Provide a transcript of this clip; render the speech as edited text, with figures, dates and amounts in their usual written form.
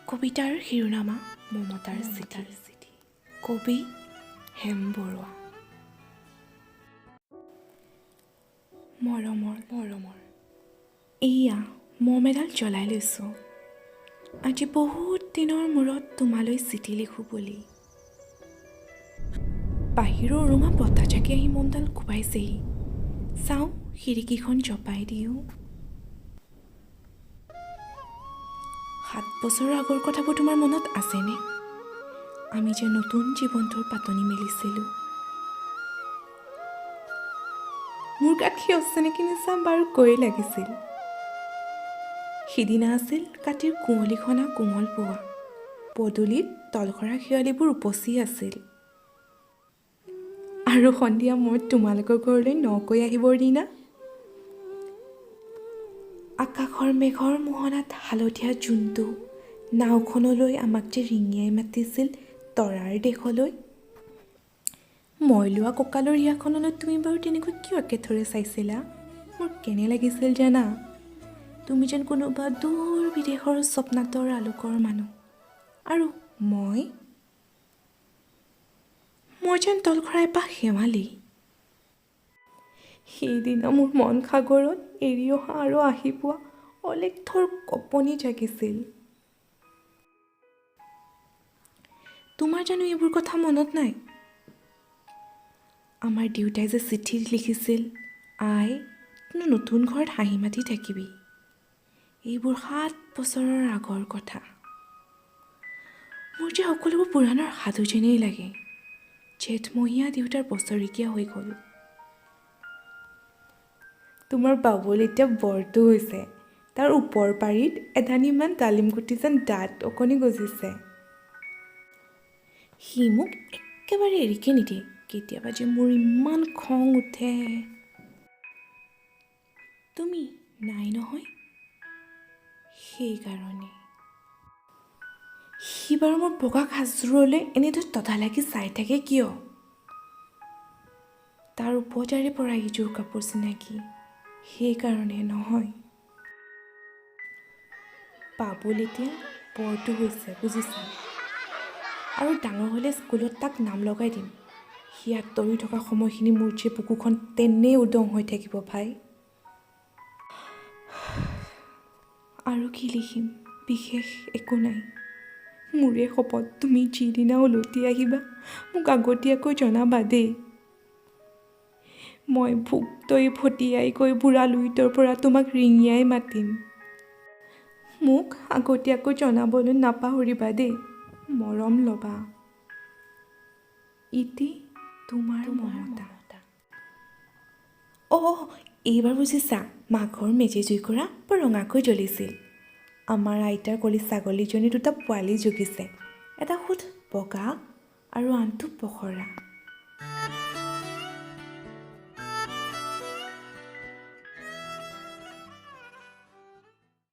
কবিতাৰ শিৰোনামা মমতাৰ চিঠি। কবি হেম বৰুৱা। মৰমৰ মৰমৰ এইয়া মম এডাল জ্বলাই লৈছোঁ। আজি বহুত দিনৰ মূৰত তোমালৈ চিঠি লিখোঁ বুলি। বাহিৰৰ উৰুঙা বতাহজাকে আহি মমডাল কোবাইছেহি। চাওঁ খিৰিকীখন জপাই দিওঁ। 7 বছৰৰ আগৰ কথাবোৰ তোমাৰ মনত আছেনে? আমি যে নতুন জীৱনটোৰ পাতনি মেলিছিলোঁ। মোৰ গাত সেই অচিনাকি নিচা বাৰুকৈয়ে লাগিছিল। সিদিনা আছিল কাতিৰ কুঁৱলীখনা কোমল পুৱা। পদূলিত তলসৰা শেৱালিবোৰ উপচি আছিল। আৰু সন্ধিয়া মই তোমালোকৰ ঘৰলৈ নকৈ আহিবৰ দিনা আকাশৰ মেঘৰ মোহনাত হালধীয়া জোনটো নাওখনলৈ আমাক যে ৰিঙিয়াই মাতিছিল তৰাৰ দেশলৈ। মই লোৱা কঁকালৰ ৰিহাখনলৈ তুমি বাৰু তেনেকৈ কিয় একেথৰে চাইছিলা? মোৰ কেনে লাগিছিল জানা? তুমি যেন কোনোবা দূৰ বিদেশৰ স্বপ্নাতৰ আলোকৰ মানুহ, আৰু মই মই যেন তলসৰা এপাহ শেৱালি। সেইদিনা মোৰ মন সাগৰত এৰি অহা আৰু আহি পোৱা অলেখ থৰ কঁপনি জাগিছিল। তোমাৰ জানো এইবোৰ কথা মনত নাই? আমাৰ দেউতাই যে চিঠি লিখিছিল, আই তুমি নতুন ঘৰত হাঁহি মাতি থাকিবি। এইবোৰ 7 বছৰৰ আগৰ কথা। মোৰ যে সকলোবোৰ পুৰাণৰ সাধু যেনেই লাগে। জেঠমহীয়া দেউতাৰ বছৰেকীয়া হৈ গ'ল। তোমাৰ বাবুল এতিয়া বৰটো হৈছে। তাৰ ওপৰ পাৰিত এধানিমান ডালিম গুটি যেন দাঁত অকণি গজিছে। সি মোক একেবাৰে এৰিকে নিদিয়ে। কেতিয়াবা যে মোৰ ইমান খং উঠে। তুমি নাই নহয়, সেইকাৰণে। সি বাৰু মোৰ বগা সাজযোৰলৈ এনেদৰে তধা লাগি চাই থাকে কিয়? তাৰ উপজাৰে পৰা এইযোৰ কাপোৰ চিনাকি, সেইকাৰণে নহয়। বাবুল এতিয়া বৰটো হৈছে বুজিছা, আৰু ডাঙৰ হ'লে স্কুলত তাক নাম লগাই দিম। সি আঁতৰি থকা সময়খিনি মোৰ যে বুকুখন তেনেই উদং হৈ থাকিব ভাই। আৰু কি লিখিম, বিশেষ একো নাই। মোৰে শপত, তুমি যিদিনা উলটি আহিবা মোক আগতীয়াকৈ জনাবা দেই। মই ভোকতৈ ভটিয়াই গৈ বুঢ়া লুইতৰ পৰা তোমাক ৰিঙিয়াই মাতিম। মোক আগতীয়াকৈ জনাবলৈ নাপাহৰিবা দেই। মৰম ল'বা। ইতি তোমাৰ মমতা। অ' এইবাৰ বুজিছা, মাঘৰ মেজি জুইকুৰা বৰ ৰঙাকৈ জ্বলিছিল। আমাৰ আইতাৰ কলি ছাগলীজনী দুটা পোৱালি জগিছে, এটা সুত বগা আৰু আনটো পখৰা।